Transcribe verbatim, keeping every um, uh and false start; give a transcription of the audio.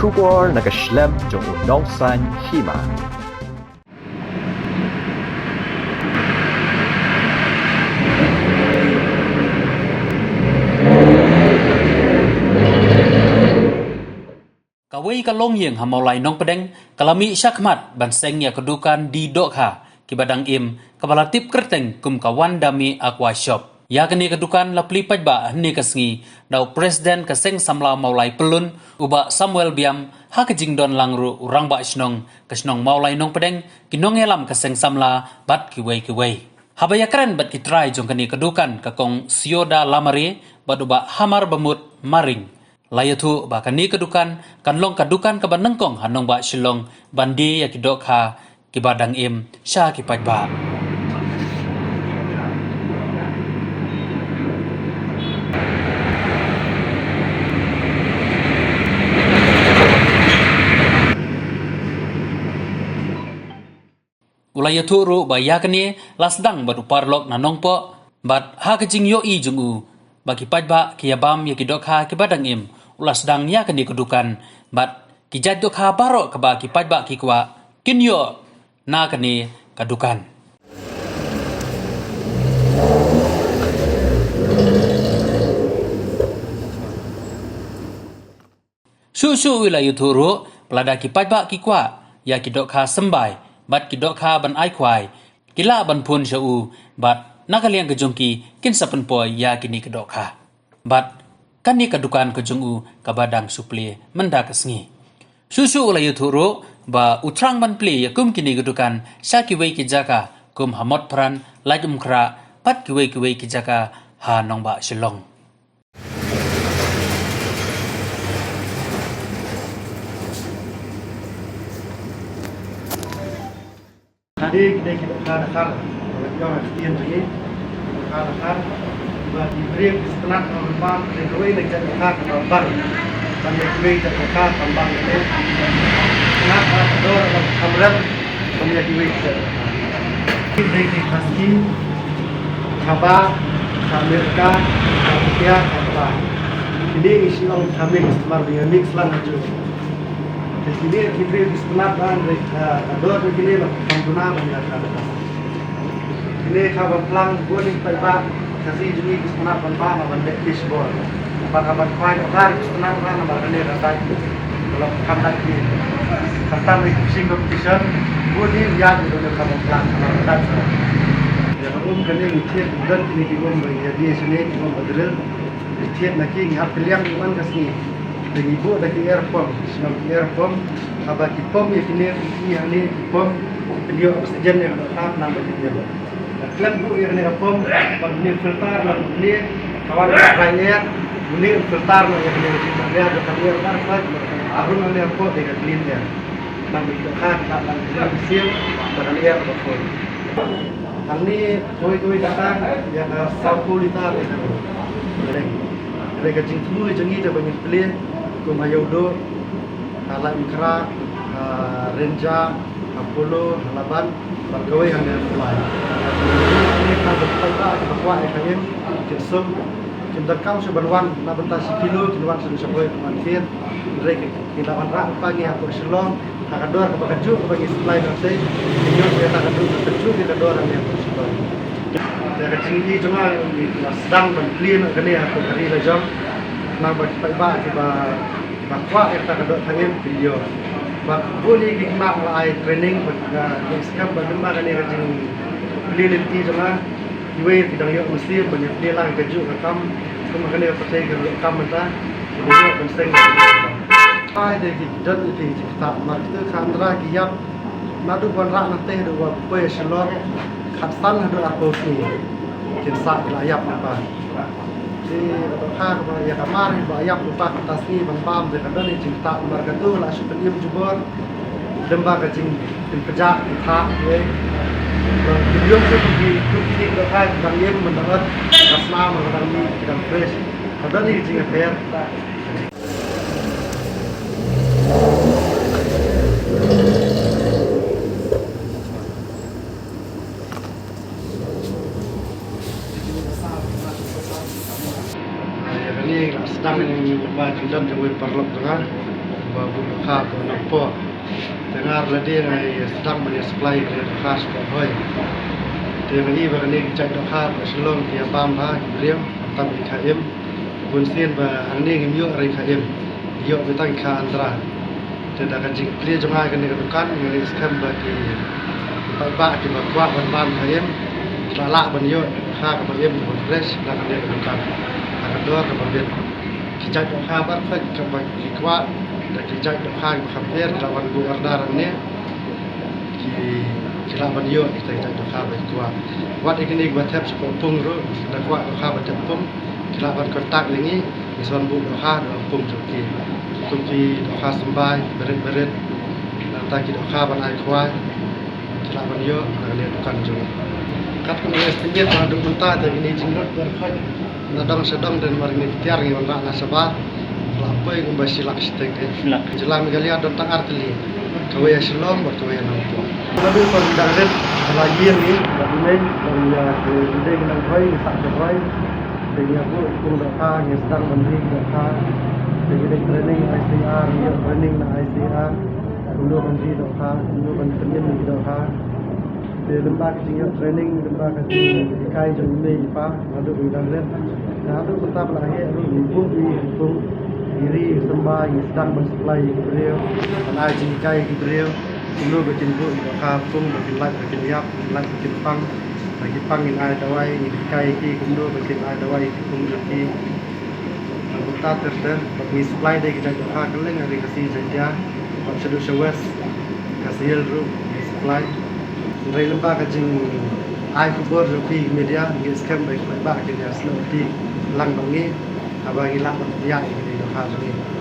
Khubor na ka shlem jong u nongsan hima. Kawei ka longïing ha Mawlai Nongpdeng ka la mih shakhmat ban seng ïa ka dukan die dohkha kiba dang im, kaba la tip kyrteng kum ka Wandami Aqua Shop. Ïa kane ka dukan la plie paidbah hynne ka sngi da u President ka Seng Samla Mawlai Pyllun, u Bah Samuel Biam, ha ka jingdon lang ruh u Rangbah Shnong ka shnong Mawlai Nongpdeng, ki nongïalam ka Seng Samla bad kiwei kiwei. Haba ïakren bad ki trai jong kane ka dukan, ka Kong Sioda Lamare bad u Bah Hamar Bamut Maring, la ïathuh ba kane ka dukan kan long ka dukan kaba nyngkong ha nongbah Shillong ban die ïa ki dohkha kiba dang im sha ki paidbah. U la ïathuh ruh ba ïa kane la sdang bad u paralok na Nongpoh, bad ha ka jingïohi jong u ba ki paidbah ki ïa bam ïa ki dohkha kiba dang im, u la sdang ïa kane ka dukan, bad ki jait dohkha baroh kaba ki paidbah ki kwah kin ïoh na kane ka dukan. Shuh shuh u la ïathuh ruh ba lada ki paidbah ki kwah ïa ki dohkha symbai bad ki dohkha ban ai khwai, ki lah ban phone sha u, bad na ka liang ka jong ki kin sa pynpoi ïa kine ki dohkha. Bad kane ka dukan ka jong u kaba dang shu plie mynta ka sngi. Shuh shuh u la ïathuh ruh ba u thrang ban plie ïa kum kine ki dukan sha kiwei ki jaka kum ha Motphran, Laitumkhrah bad kiwei kiwei ki jaka ha nongbah Shillong. Dei, dei ki dohkha dakhar, ba ïoh ha ktien jong ngi, ki dohkha dakhar, ba ki briew ki sngewtynnat ban bam, dei kawei na ki jait dohkha kaba bang, ban ïa kiwei ki jait dohkha ban bam ïa ki. Sngewtynnat ba ka dor ba kham rem, ban ïa kiwei ki jait dohkha. Dei ki Khasi, Khabah, America, India, Khabah. Kine ngi shu ong khamih, mar ba ngi mix lang hajuh. Te kine ki briew ki sngewtynnat ban, eh, ka dor jong kine la kham duna ban ïa ka. Kine ka ba plang bun ki paidbah Khasi jong ngi ki sngewtynnat ban bam, ban leh fishball. Bad ka ban khwai dohkha ki sngewtynnat ban, bad kane ka dei, la kham dei ki, khamtam ki fishing competition. Bun ki ïa ki don ka ba plang ka ba dei. Ïa ka um kane ngi thied, don kine ki um ba ïa die shane, ki um ba drill. Ngi thied na ki, ngi hap kylliang man ka sngi. Te ngi buh da ki air pump, sngewbha ki air pump, haba ki pump ïa kine, ki ïa kine ki pump, pynïoh oxygen ïa ka dohkha, nang ba ki ïa. Khlem buh ïa kane ka pump, ba kine filter, nang ba kine, ka wan ka dry air, kine filter, nang ïa kine ka dry air, ka dry air, ka dry air, ka dry air, ka dry air, ka clean air. Nang ba ki dohkha, nang ba ki dohkha, ba kane air ba full. Hangne kawei kawei kata ïa ka sawphew litar ïa ka dang. Hynrei ka jingthmu jong ngi da ba ngin plie kum ha Ïewduh, ha Laitumkhrah, ha Rynjah, ha Polo, ha Laban, bad kawei hangne ha Mawlai. Hangne ka ba kwah ïa ka im, kin sum, kin donkam shuh ban wan na bynta shi kilo, kin wan shuh sha Mawlai, kin wan thied. Hynrei ki, ki la wanrah lypa ngi hapoh Shillong, ha ka dor kaba kajuh kaba ngi supply na tei, ngi ïoh ïa ka dor kaba kajuh ïa ka dor hangne hapoh Shillong. Ïa ka jingïohi jong nga, ngi la sdang ban plie noh kane hapoh ka ri la jong. Nang ba ki paidbah kiba, ba kwah ïa ka dohkha im kin ïoh. Bad bun ki khynnah la ai training, bad ka, ngi skhem ba lyngba kane ka jingplie lynti jong nga, kiwei ki dang ïoh mynsiem ban ïa plie lang kajuh ka kam. Kum kane ka pyrthei ka ruh kam mynta, ki dang ïoh ban seng. Ai, dei ki don ïa ki jingktah, namar kita ka Andra ki ïap naduh wanrah na tei haduh ba poi Shillong, khatsan haduh arphew sngi. Kin sah ki la ïap lypa. Te ka dohkha kaba ïa ka mar ba ïap lypa kata sngi ban bam, te ka don ïa ki jingktah, namar katu la shu pynim jubor. Lem bad ka jingpynpjah ki thah kiwei. Ba ki ïoh shuh ki, ki dohkha ki dang im, mynta ka snam ka dang mih, ki dang fresh. Ka don ïa ki jingïapher. Ïa kane nga sdang ïa ba jingdon jong wei paralok jong nga. Ba buh dohkha hapoh Nongpoh. Te nga ruh lade nga ïa sdang ban ïa supply ïa kane ka dohkha shapoh Bhoi. Te nga i ba kane ka jait dohkha ba Shillong ki ïa bam bha ki briew, tam ki kha im. Bun sien ba hangne ngim ïoh ruh ki kha im, ïoh beit tang ki kha andra. Te da ka jingplie jong nga ïa kane ka dukan nga ngeit skhem ba ki paidbah kiba kwah ban bam kha im ki la lah ban ïoh dohkha kaba im kaba fresh da kane ka dukan, da ka dor kaba bit. Ki jait dohkha baroh kaba ki kwah, da ki jait dohkha kiba kham pher ki lah ban buh order hangne. Ki, ki lah ban ïoh kita ki jait dohkha ba ki kwah. Wat ïa kine kiba thep shapoh pung ruh, da kwah dohkha ba thep pung, ki lah ban contact ïa ngi, ngi sa wan buh dohkha da pung jong ki. Kum ki dohkha symbai barit barit, nangta ki dohkha ban ai khwai, ki lah ban ïoh na kane ka dukan jong ngi. Katkum nga estimate ba haduh mynta te kine ki jinglut baroh na dong sha dong, dang mar ngi tiar ngi wanrah na shabar, la poi kumba shi lak shiteng eh. Shi lak. Jylla Meghalaya don tang ar tylli, kawei ha Shillong bad kawei ha Nongpoh. Naduh ba ngi dang rit, la ïeng ngi bad i mei, ba ngi ïa ki dei ngi nang roi, ngi sah ki roi. Te ngi ïa buh pung dohkha, ngi sdang ban ri dohkha. Te ngi dei training I C R, ngi ïoh training na I C R. Kumno ban ri dohkha, kumno ban pynim ri dohkha. Te lem bad ka jingïoh training, lem bad ka jinghikai jong i mei i pa, naduh ba ngi dang rit. Naduh mynta ba la heh ruh ngi buh ïa ki pung, ngi ri, ngi symbai, ngi sdang ban supply ïa ki briew, ban ai jinghikai ïa ki briew kumno ba kin buh ïa ki dohkha pung ba kin lait ba kin ïap, kin lait ba kin pang. Ba ki pang ngin ai dawai, ngin hikai ïa ki kumno ba kin ai dawai ïa ki pung jong ki. Nangta ter ter ba ngi supply da ki jait dohkha kylleng ha ri Khasi Jaiñtia, bad shaduh sha West Khasi Hills ruh ngi supply. Hynrei lyngba ka jingai khubor jong phi media, ngi skhem ba ki paidbah kin ïa snoh kti lang bad ngi haba ngi lah ban pynïaid ïa kine ki dohkha jong ngi.